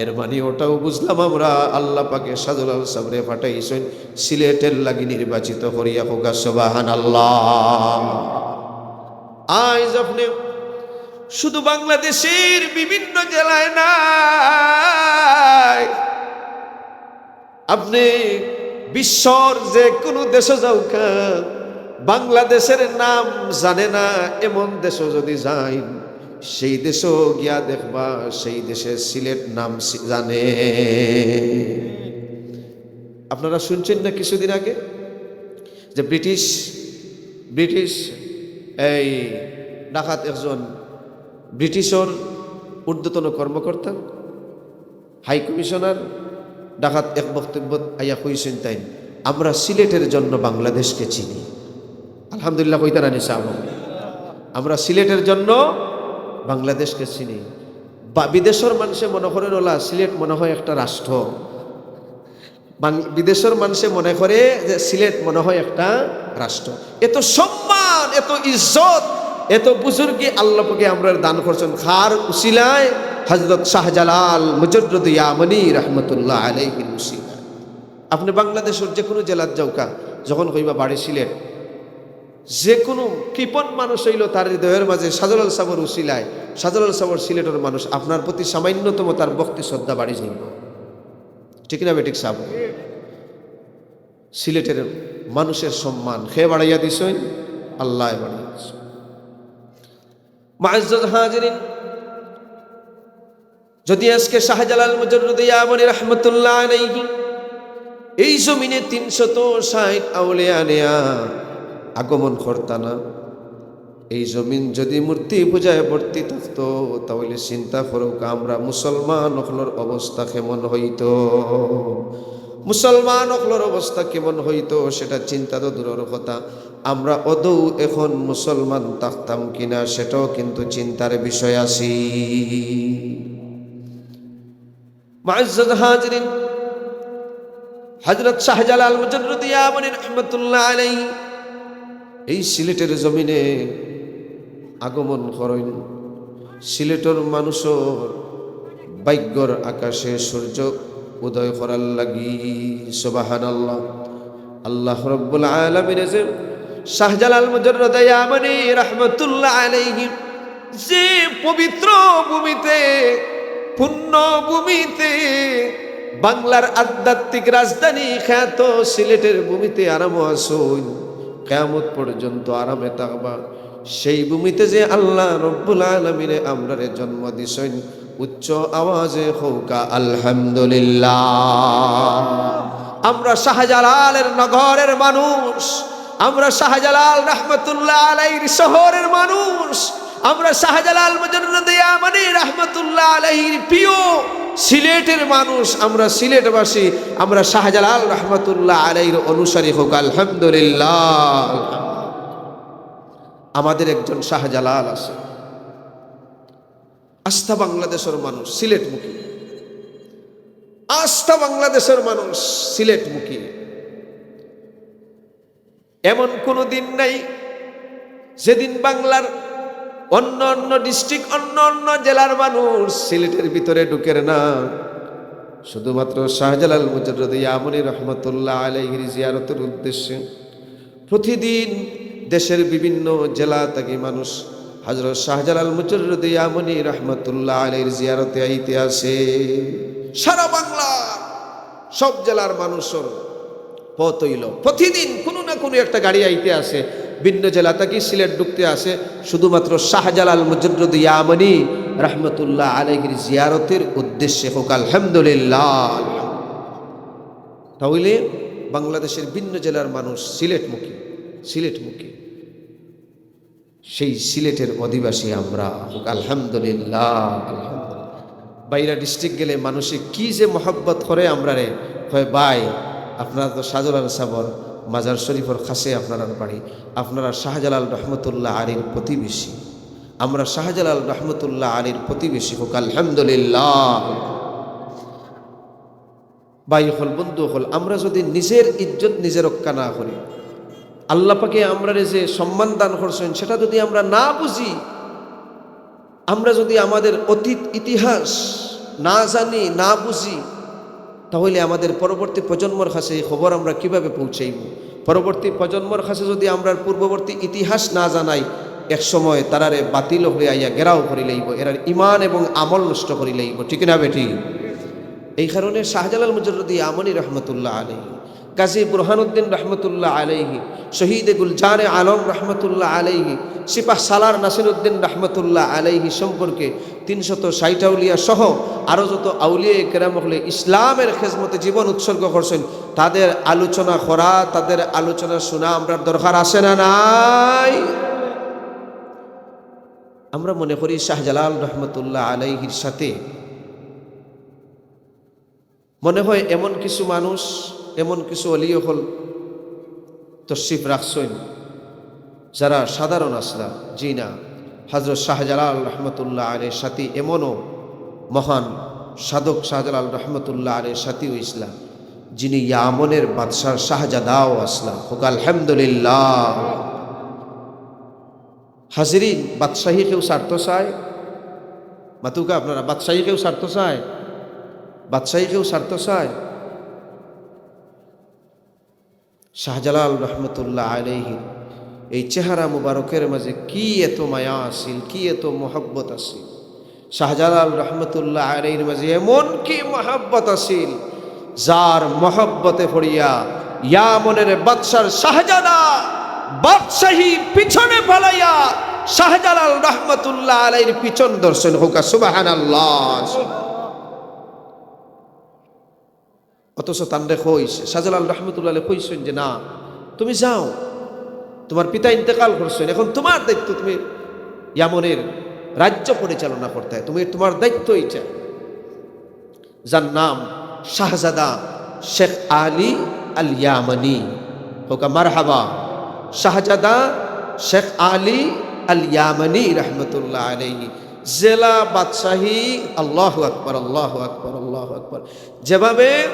এর মানে ওটাও বুঝলাম আমরা, আল্লাহ পাকে শাহজালাল সাবরে পাঠাইছইন সিলেটের লাগি নির্বাচিত করিয়া। কউক্কা সুবহানাল্লাহ। আইজ আপনে শুধু বাংলাদেশের বিভিন্ন জেলায় নায়, আপনে বিশ্বর যে কোনো দেশো যাউক্কা, বাংলাদেশের নাম জানে না এমন দেশো যদি যাইন, সেই দেশো গিয়া দেখবা, সেই দেশে সিলেট নাম সি-, জানে। আপনারা শুনছেন না কিছুদিন আগে যে ব্রিটিশ, ব্রিটিশ এই ঢাকাত একজন ব্রিটিশর ঊর্ধ্বতন কর্মকর্তা, হাই কমিশনার ঢাকাত এক বক্তব্যত আইয়া কইছইন তাইন, "আমরা সিলেটের জন্য বাংলাদেশকে চিনি।" আলহামদুলিল্লাহ কইতা না নি সাব? আমরা সিলেটের জন্য বাংলাদেশকে চিনি। বা-, বিদেশর মানষে মনে করের ওলা সিলেট মনে হয় একটা রাষ্ট্র। বাং-, বিদেশর মানষে মনে করে যে সিলেট মনে হয় একটা রাষ্ট্র। এত সম্মান, এত ইজ্জত, এত বুজুর্গি আল্লাহ পাকে আমরারে দান করছইন। কার উসিলায়? হযরত শাহজালাল মুজাররদ ইয়ামনি রহমতুল্লাহ আলাইহির উসিলায়। আপনে বাংলাদেশর যে কুনু জেলাত যাউক্কা, যখন কইবা বাড়ি সিলেট, যে কুনু কৃপণ মানুষ অইলো, তার হৃদয়র মাঝে শাহজালাল সাবর উসিলায়, শাহজালাল সাবর সিলেটর মানুষ আপনার প্রতি সামান্যতম তার ভক্তি শ্রদ্ধা বাড়ি যাইবো। ঠিক না বেঠিক সাব? সিলেটের মানুষের সম্মান কে বাড়াইয়া দিছইন? আল্লায় বাড়াইয়া দিছইন। মুআজ্জাজ হাজিরিন, যদি আজকে শাহজালাল মুজাররদ ইয়ামনি রহমতুল্লাহ আলাইহি এই জমিনে তিনশত ষাইট আউলিয়া নেয়া আগমন করতা না, এই জমিন যদি মূর্তি পূজায় ভর্তি থাকতো, তাহলে চিন্তা করউক্কা, আমরা মুসলমান অকলর অবস্থা কেমন হইতো? মুসলমান অকলর অবস্থা কেমন হইতো, সেটা চিন্তা তো দূরর কথা, আমরা অদৌ এখন মুসলমান থাকতাম কিনা, সেটাও কিন্তু চিন্তার বিষয় আছি। মুআজ্জাজ হাজিরিন, হযরত শাহজালাল মুজাররদ ইয়ামনি রহমতুল্লাহ আলাইহি এই সিলেটের জমিনে আগমন করইন। সিলেটর মানুষর ভাগ্যর আকাশে সূর্য উদয় করার লাগি। সুবহানাল্লাহ। আল্লাহ রব্বুল আলামিনে যে শাহজালাল মুজাররদ ইয়ামনি রহমতুল্লাহ আলাইহি যে পবিত্র ভূমিতে, পুণ্য ভূমিতে, বাংলার আধ্যাত্মিক রাজধানী খ্যাত সিলেটের ভূমিতে আরামো আছইন, কিয়ামত পর্যন্ত আরামে থাকবা, সেই ভূমিতে যে আল্লাহ রব্বুল আলামিনে আমরারে জন্ম দিছইন, উচ্চ আওয়াজে কউক্কা আলহামদুলিল্লাহ। আমরা শাহজালালের নগরের মানুষ, আমরা শাহজালাল রহমতুল্লাহ আলাইহির শহরের মানুষ, আমরা শাহজালাল মুজাররদ ইয়ামনি রহমতুল্লাহ আলাইহির প্রিয় সিলেটের মানুষ, আমরা সিলেটবাসী, আমরা শাহজালাল রহমতুল্লাহ আলাইহির অনুসারী। কউক্কা আলহামদুলিল্লাহ। আমাদের একজন শাহজালাল আছে। আস্তা বাংলাদেশর মানুষ সিলেটমুখী, আস্তা বাংলাদেশর মানুষ সিলেটমুখী। এমন কোনো দিন নাই যেদিন বাংলার অন্য অন্য ডিস্ট্রিক্ট, অন্য অন্য জেলার মানুষ সিলেটের ভিতরে ঢুকের না। শুধুমাত্র শাহজালাল মুজাররদ ইয়ামনি রহমতুল্লাহ আলাইহির জিয়ারতের উদ্দেশ্যে প্রতিদিন দেশের বিভিন্ন জেলা থাকি মানুষ হযরত শাহজালাল মুজাররদ ইয়ামনি রহমতুল্লাহ আলাইহির জিয়ারতে আইতে আছে। সারা বাংলার সব জেলার মানুষর পথ অইলো, প্রতিদিন কুনু না কুনু একটা গাড়ি আইতে আছে, ভিন্ন জেলা থাকি সিলেট ঢুকতে আছে, শুধুমাত্র শাহজালাল মুজাররদ ইয়ামনি রহমতুল্লাহ আলাইহির জিয়ারতের উদ্দেশ্যে। কউক্কা আলহামদুলিল্লাহ। তাহলে বাংলাদেশের ভিন্ন জেলার মানুষ সিলেটমুখী, সিলেটমুখী। সেই সিলেটের অধিবাসী আমরা। কউক্কা আলহামদুলিল্লাহ, আলহামদুলিল্লাহ। বাইরা ডিস্ট্রিক্ট গেলে মানুষে কি যে মহব্বত করে আমরারে, কয়, "ভাই, আপনারা তো শাহজালাল সাবর মাজার শরীফর কাছে আপনারার বাড়ি, আপনারা শাহজালাল রহমতুল্লাহ আলাইহির প্রতিবেশী, আমরা শাহজালাল রহমতুল্লাহ আলাইহির প্রতিবেশী।" কউক্কা আলহামদুলিল্লাহ। ভাই অকল, বন্ধু অকল, আমরা যদি নিজের ইজ্জত নিজে রক্ষা না করি, আল্লাহ পাকে আমরারে যে সম্মান দান করছইন, সেটা যদি আমরা না বুঝি, আমরা যদি আমাদের অতীত ইতিহাস না জানি, না বুঝি, তাহলে আমাদের পরবর্তী প্রজন্মর কাছে এই খবর আমরা কিভাবে পৌঁছাইব? পরবর্তী প্রজন্মর কাছে যদি আমরা পূর্ববর্তী ইতিহাস না জানাই, এক সময় তারারে বাতিল অকলে আইয়া ঘেরাও করি লইব, এরার ইমান এবং আমল নষ্ট করি লইব। ঠিক না বেঠিক? এই কারণে শাহজালাল মুজাররদ ইয়ামনি রহমতুল্লাহ আলাইহি, গাজী বুরহানুদ্দিন রহমতুল্লাহ আলাইহি, শহীদ গুলজারে আলম রহমতুল্লাহ আলাইহি, সিপাহ সালার নাসিরুদ্দিন রহমতুল্লাহ আলাইহি সম্পর্কে তিনশত ষাইট আউলিয়া সহ আরো যত আউলিয়া কেরাম অকলে ইসলামের খেদমতে জীবন উৎসর্গ করছইন, তাদের আলোচনা করা, তাদের আলোচনা শোনা আমরার দরকার আছে না নাই? আমরা মনে করি শাহজালাল রহমতুল্লাহ আলাইহির সাথে মনে হয় এমন কিছু মানুষ, এমন কিছু অলি অকল তশরিফ রাখছইন, যারা সাধারণ আছলা। জি না, হজরত শাহজালাল রহমতুল্লাহ আলাইহির সাথে এমনও মহান সাধক শাহজালাল রহমতুল্লাহ আলাইহির সাথে অইছলা, যিনি ইয়ামনের বাদশার শাহজাদাও আছলা। হোক আলহামদুলিল্লাহ। হাজিরিন, বাদশাহী কেউ ছাড়তো চায়? মাতুকা আপনারা, বাদশাহী কেউ ছাড়তো চায়? বাদশাহী কেউ ছাড়তো চায়? শাহজালাল রহমতুল্লাহ আলাইহির এই চেহারা মুবারকের মাঝে কি এত মায়া আছিল, কি এত মহব্বত আছিল। শাহজালাল রহমতুল্লাহ আলাইহির মাঝে এমন কি মহব্বত আছিল, যার মহব্বতে পড়িয়া ইয়ামনের বাদশার শাহজাদা বাদশাহী পিছনে ফালাইয়া শাহজালাল রহমতুল্লাহ আলাইহির পিছন ধরছইন। হোকা সুবহানাল্লাহ। অথচ তানরে কইছে, শাহজালাল রহমতুল্লাহ আলাইহি কইছইন যে, "না, তুমি যাও, তোমার পিতা ইন্তেকাল করছইন, এখন তোমার দায়িত্ব, তুমি ইয়ামনের রাজ্য পরিচালনা করতে হয়, তুমি, তোমার দায়িত্ব এইটা।" যার নাম শাহজাদা শেখ আলী আল ইয়ামানি। হোকা মারহাবা। শাহজাদা শেখ আলী আল ইয়ামানি রহমতুল্লাহ আলাইহি। যেলা বাদশাহী, আল্লাহু আকবার, আল্লাহু আকবার, আল্লাহু আকবার। যেভাবে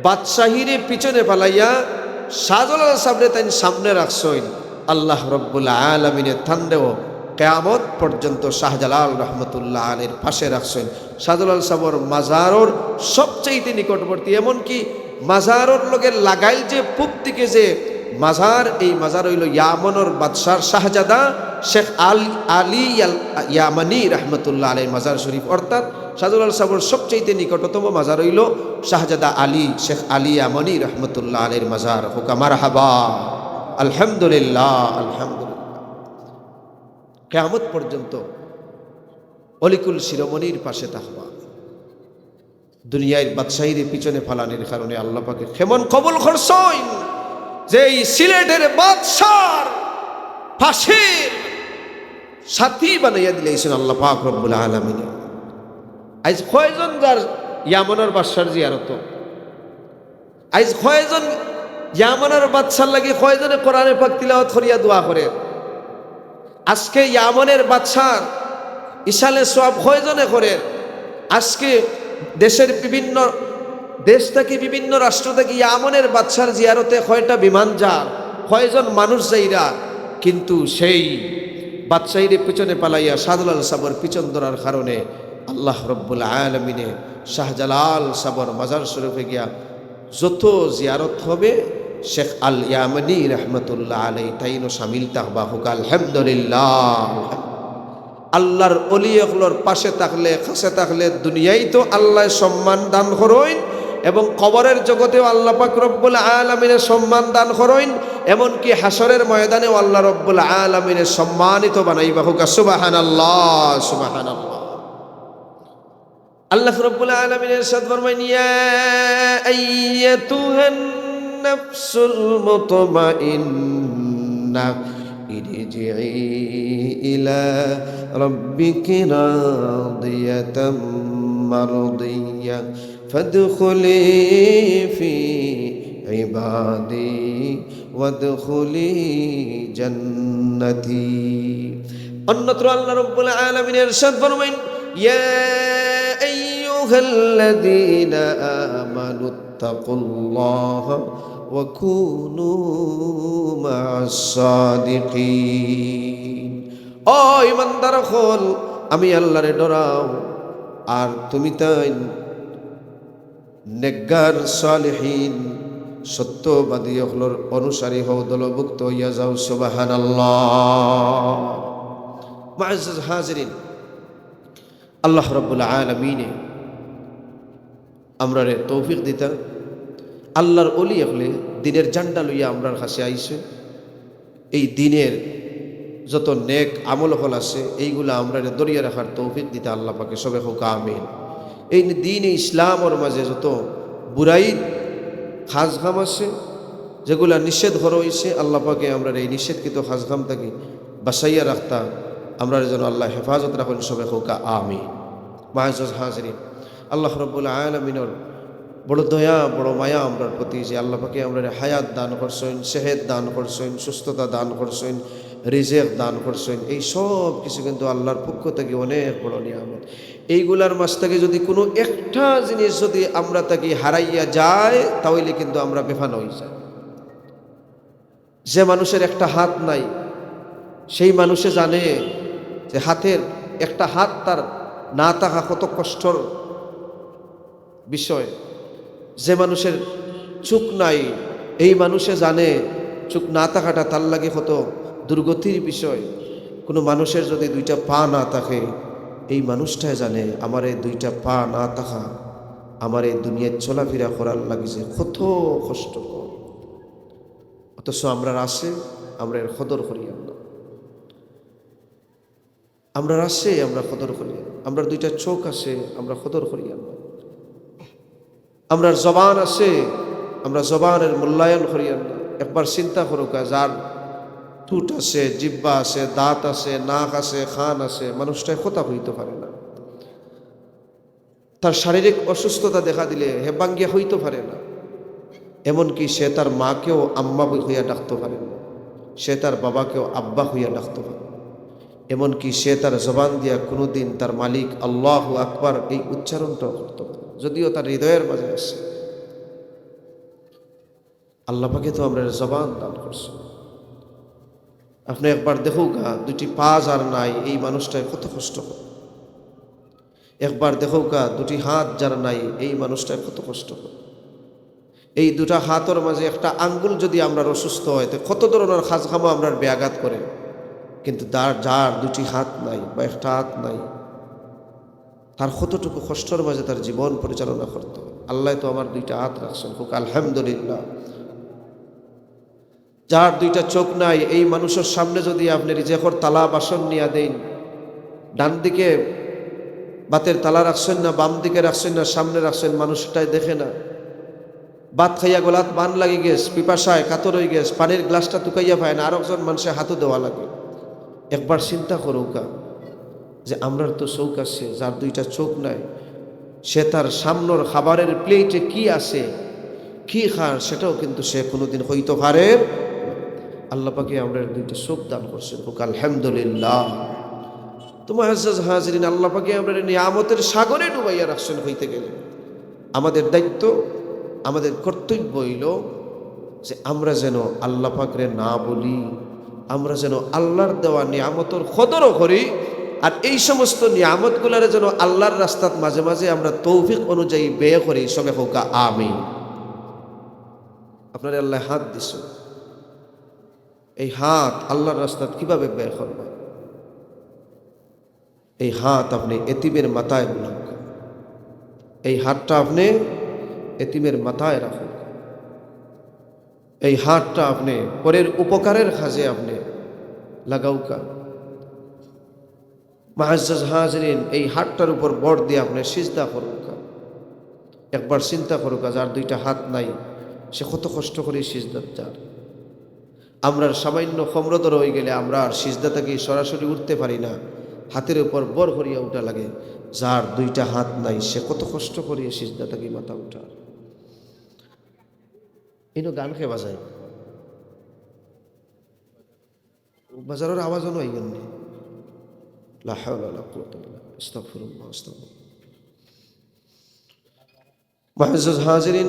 বাদশাহীরে পিছনে ফালাইয়া শাহজালাল সাবরে তাইন সামনে রাখছইন, আল্লাহ রব্বুল আলামিনে তানরেও কিয়ামত পর্যন্ত শাহজালাল রহমতুল্লাহ আলাইহির পাশে রাখছইন। শাহজালাল সাবর মাজারর সবচাইতে নিকটবর্তী, এমনকি মাজারর লগে লাগাইল যে পূব দিকে যে মাজার, এই মাজার অইলো ইয়ামনর বাদশার শাহজাদা শেখ আল-, আলী আল ইয়ামানি রহমতুল্লাহ আলাইহির মাজার শরীফ। অর্থাৎ শাহজালাল সাবর সবচাইতে নিকটতম মাজার অইলো শাহজাদা আলী, শেখ আলী ইয়ামানি রহমতুল্লাহ আলাইহির মাজার। হোকা মারহাবা। আলহামদুলিল্লাহ, আলহামদুলিল্লাহ। কিয়ামত পর্যন্ত অলিকুল শিরোমণির পাশে থাকবা। দুনিয়ার বাদশাহীরে পিছনে ফালানির কারণে আল্লাহ পাকে কেমন কবুল করছইন, যে এই সিলেটের বাদশার পাশে সাথী বানাইয়া দিলাইছইন আল্লাহ পাক রব্বুল আলামিনে। আইজ কয়জন যার ইয়ামনর বাদশার জিয়ারত? আইজ কয়জন ইয়ামনর বাদশার লাগি, কয়জনে কোরআনে পাক তিলাওয়াত করিয়া দোয়া করের? আজকে ইয়ামনের বাদশার ইসালে সওয়াব কয়জনে করের? আজকে দেশের বিভিন্ন দেশ থাকি, বিভিন্ন রাষ্ট্র থাকি ইয়ামনের বাদশার জিয়ারতে কয়টা বিমান যার, কয়জন মানুষ যাইরা, কিন্তু সেই বাদশাহীরে পিছনে ফালাইয়া শাহজালাল সাবর পিছন ধরার কারণে আল্লাহ রব্বুল আলামিনে শাহজালাল সাবর মাজার শরীফে গিয়া যত জিয়ারত হবে, শেখ আল ইয়ামানি রহমতুল্লাহ আলাইহি তাইনও শামিল থাকবা। হোক আলহামদুলিল্লাহ। আল্লাহর অলি অকলর পাশে থাকলে, কাছে থাকলে দুনিয়ায় তো আল্লায় সম্মান দান করইন এবং কবরের জগতেও আল্লাহ পাক রব্বুল আলামিনে সম্মান দান করইন, এমনকি হাশরের ময়দানেও আল্লাহ রব্বুল আলামিনে সম্মানিত বানাইবা। হোক সুবহানাল্লাহ, সুবহানাল্লাহ। আল্লাহ রব্বুল আলামিন ইরশাদ ফরমাইন, "ইয়া আইয়াতুহান নাফসুল মুতমাইন্নাহ, ইরজিই ইলা রাব্বিকি রাদিয়াতাম মারদিয়াহ, ফাদখুলি ফি ইবাদি ওয়াদখুলি জান্নাতি।" অন্যত্র আল্লাহ রব্বুল আলামিন ইরশাদ ফরমাইন, "ইয়া আইয়ুহাল্লাযীনা আমানুত্তাকুল্লাহা ওয়া কুনু মা'আস সাদিকিন।" ও ঈমানদার অকল, আমি আল্লাহরে ডরাও, আর তুমি তাইন নেককার, সালেহিন, সত্যবাদী অকলর অনুসারী হও, দলভুক্ত হইয়া যাও। সুবহানাল্লাহ। মুআজ্জাজ হাজিরিন, আল্লাহ রাব্বুল আলামিনে আমরারে তৌফিক দিতা। আল্লাহর অলি অকলে দিনের ঝান্ডা লইয়া আমরার কাছে আইছে। এই দিনের যত নেক আমল অকল আছে, এইগুলা আমরারে ধরিয়া রাখার তৌফিক দিতা আল্লাহ পাকে। সবে হোক আমিন। এই দিনে ইসলামর মাঝে যত বুরাই কাজ কাম আছে, যেগুলা নিষেধ করা হইছে, আল্লাহ পাকে আমরারে এই নিষেধকৃত কাজ কাম থাকি বাঁচাইয়া রাখতা। আমরারে যেন আল্লায় হেফাজত রাখইন, সবে কউক্কা আমিন। মুআজ্জাজ হাজিরিন, আল্লাহ রব্বুল আলামিনর বড় দয়া, বড় মায়া আমরার প্রতি, যে আল্লাহ পাকে আমরারে হায়াত দান করছইন, সেহেত দান করছইন, সুস্থতা দান করছইন, রিজেক দান করছইন। এই সব কিছু কিন্তু আল্লাহর পক্ষ থাকি অনেক বড় নিয়ামত। এইগুলার মাঝ থাকি যদি কুনু একটা জিনিস যদি আমরা থাকি হারাইয়া যায়, তাইলে কিন্তু আমরা বেফানা অইযাই। যে মানুষের একটা হাত নাই, সেই মানুষে জানে যে হাতের একটা হাত তার না থাকা কত কষ্টর বিষয়। যে মানুষের চোখ নাই, এই মানুষে জানে চোখ না থাকাটা তার লাগি কত দুর্গতির বিষয়। কুনু মানুষের যদি দুইটা পা না থাকে, এই মানুষটায় জানে আমার এই দুইটা পা না থাকা আমার এই দুনিয়াত চলাফিরা করার লাগি যে কত কষ্টকর। অথচ আমরার আছে, আমরা এর কদর করিয়ার না। আমরার আছে, আমরা কদর করিয়ার না। আমরার দুইটা চোখ আছে, আমরা কদর করিয়ার না। আমরার জবান আছে, আমরা জবানের মূল্যায়ন করিয়ার না। একবার চিন্তা করউক্কা, যার ঠুট আছে, জিব্বা আছে, দাঁত আছে, নাক আছে, কান আছে, মানুষটায় কথা কইতো পারে না। তার শারীরিক অসুস্থতা দেখা দিলে হে ভাঙ্গিয়া কইতো পারে না। এমনকি সে তার মাকেও আম্মা কইয়া ডাকতো পারে না, সে তার বাবাকেও আব্বা কইয়া ডাকতো পারে না। এমনকি সে তার জবান দিয়া কুনুদিন তার মালিক আল্লাহু আকবার এই উচ্চারণটাও করতো পারে না, যদিও তার হৃদয়ের মাঝে আছে। আল্লাহ পাকে তো আমরারে জবান দান করছইন। আপনে একবার দেখউক্কা, দুইটি পা যার নাই, এই মানুষটায় কত কষ্ট করে। একবার দেখউক্কা, দুইটি হাত যার নাই, এই মানুষটায় কত কষ্ট করে। এই দুইটা হাতর মাঝে একটা আঙ্গুল যদি আমরার অসুস্থ অয়, তে কত ধরনর কাজকামো আমরার ব্যাঘাত করে। কিন্তু যার, যার দুইটি হাত নাই বা একটা হাত নাই, তার কতটুকু কষ্টর মাঝে তার জীবন পরিচালনা করতো। আল্লায় তো আমার দুইটা হাত রাখছইন, কউক্কা আলহামদুলিল্লাহ। যার দুইটা চোখ নাই, এই মানুষর সামনে যদি আপনে রিজেকর থালা বাসন নিয়া দেইন, ডান দিকে ভাতের থালা রাখছইন না, বাম দিকে রাখছইন না, সামনে রাখছইন, মানুষটায় দেখে না। ভাত খাইয়া গলাত বান লাগি গেছে, পিপাসায় কাতর অই গেছে, পানির গ্লাসটা তুকাইয়া পায় না, আরকজন মানষে হাতো দেওয়া লাগে। একবার চিন্তা করউক্কা যে আমরার তো চোখ আছে, যার দুইটা চোখ নাই, সে তার সামনর খাবারের প্লেটে কি আছে, কি খার, সেটাও কিন্তু সে কুনুদিন কইতো পারে না। আল্লাহ পাকে আমরারে দুইটা চোখ দান করছইন, কউক্কা আলহামদুলিল্লাহ। তো মুআজ্জাজ হাজিরিন, আল্লাহ পাকে আমরারে নিয়ামতের সাগরে ডুবাইয়া রাখছইন কইতে গেলে। আমাদের দায়িত্ব, আমাদের কর্তব্য অইলো যে আমরা যেন আল্লাহ পাকরে না ভুলি, আমরা যেন আল্লাহর দেওয়া নিয়ামতর কদরও করি, আর এই সমস্ত নিয়ামতগুলারে যেন আল্লাহর রাস্তাত মাঝে মাঝে আমরা তৌফিক অনুযায়ী ব্যয় করি। সবে কউক্কা আমিন। আপনারে আল্লায় হাত দিছইন, এই হাত আল্লাহর রাস্তাত কিভাবে ব্যয় করবা? এই হাত আপনে এতিমের মাথায় বুলাউক্কা, এই হাতটা আপনে এতিমের মাথায় রাখউক্কা, এই হাতটা আপনে পরের উপকারের কাজে আপনে লাগাউক্কা। মুআজ্জাজ হাজিরিন, এই হাতটার উপর ভর দিয়া আপনে সিজদা করউক্কা। একবার চিন্তা করউক্কা, যার দুইটা হাত নাই, সে কত কষ্ট করি সিজদাত যায়। আমরার সামান্য কমরদর অই গেলে আমরা আর সিজদা থাকি সরাসরি উঠতে পারি না, হাতের উপর ভর করিয়া উঠা লাগে। যার দুইটা হাত নাই, সে কত কষ্ট করিয়া সিজদা থাকি মাথা উঠার। ইনো গান কে বাজায়? বাজারর আওয়াজ অনো আইগেল নি? লা হাওলা ওয়ালা কুওয়াতা ইল্লা বিল্লাহ। আস্তাগফিরুল্লাহ, আস্তাগফিরুল্লাহ। মুআজ্জাজ হাজিরিন,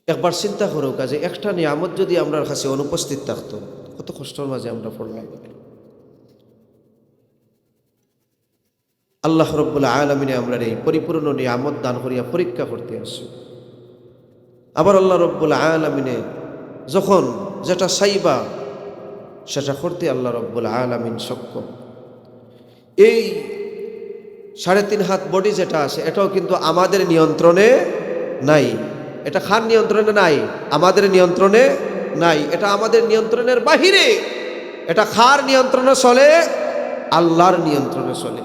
একবার চিন্তা করউক্কা যে একটা নিয়ামত যদি আমরার কাছে অনুপস্থিত থাকতো, কত কষ্টর মাঝে আমরা পড়লাম। আল্লাহ রব্বুল আলামিনে আমরারে এই পরিপূর্ণ নিয়ামত দান করিয়া পরীক্ষা করতে আছইন। আবার আল্লাহ রব্বুল আলামিনে যখন যেটা চাইবা, সেটা করতে আল্লাহ রব্বুল আলামিন সক্ষম। এই সাড়ে তিন হাত বডি যেটা আছে, এটাও কিন্তু আমাদের নিয়ন্ত্রণে নাই। এটা কার নিয়ন্ত্রণে নাই? আমাদের নিয়ন্ত্রণে নাই। এটা আমাদের নিয়ন্ত্রণের বাহিরে। এটা কার নিয়ন্ত্রণে চলে? আল্লাহর নিয়ন্ত্রণে চলে।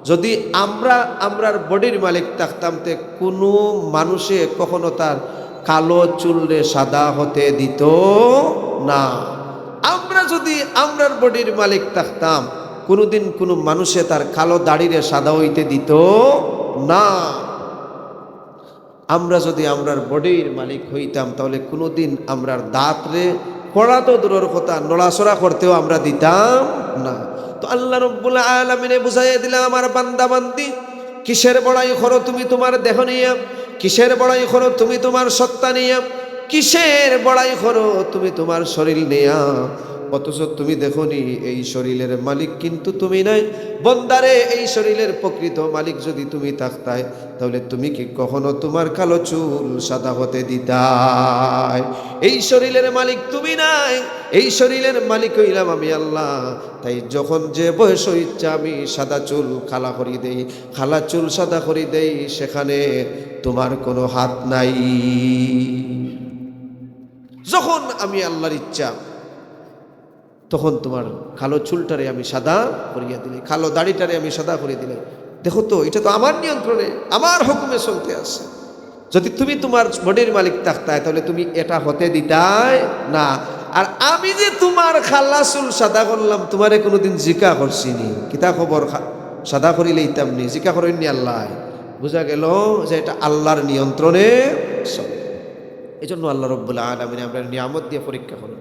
যদি আমরা আমরার বডির মালিক থাকতাম, তে কুনু মানুষে কখনো তার কালো চুলরে সাদা হতে দিত না। যদি আমরার বডির মালিক থাকতাম, কোনোদিন কোনো মানুষে তার কালো দাড়িরে সাদা হইতে দিত না। আমরা যদি আমরার বডির মালিক হইতাম, তাহলে কোনোদিন আমরার দাঁতরে পড়া তো দূরর কথা, নড়াচড়া করতেও আমরা দিতাম না। তো আল্লাহ রব্বুল আলামিনে বুঝাইয়া দিলা, আমার বান্দা বান্দি, কিসের বড়াই করো তুমি তোমার দেহ নিয়া? কিসের বড়াই করো তুমি তোমার সত্তা নিয়া? কিসের বড়াই করো তুমি তোমার শরীর নিয়া? অথচ তুমি দেখো নি, এই শরীরের মালিক কিন্তু তুমি নাই। বন্দারে, এই শরীরের প্রকৃত মালিক যদি তুমি থাকতায়, তাহলে তুমি কি কখনো তোমার কালো চুল সাদা হতে দিতায়? এই শরীরের মালিক তুমি নাই, এই শরীরের মালিক হইলাম আমি আল্লাহ। তাই যখন যে বয়স ইচ্ছা আমি সাদা চুল কালা করি দেই, কালা চুল সাদা করি দেই, সেখানে তোমার কোনো হাত নাই। যখন আমি আল্লাহর ইচ্ছা, তখন তোমার কালো চুলটারে আমি সাদা করিয়া দিলাই, কালো দাড়িটারে আমি সাদা করিয়া দিলাই। দেখো তো, এটা তো আমার নিয়ন্ত্রণে, আমার হুকুমে চলতে আছে। যদি তুমি তোমার বডির মালিক থাকতায়, তাহলে তুমি এটা হতে দিতায় না। আর আমি যে তোমার কালা চুল সাদা করলাম, তোমারে কোনোদিন জিকা করছি নি, কিতা খবর, খা-, সাদা করি লইতাম নি, জিকা করইন নি আল্লাহ? বুঝা গেল যে এটা আল্লাহর নিয়ন্ত্রণে চলে। এই জন্য আল্লাহ রব্বুল আলামিন আমরা নিয়ামত দিয়ে পরীক্ষা করুন।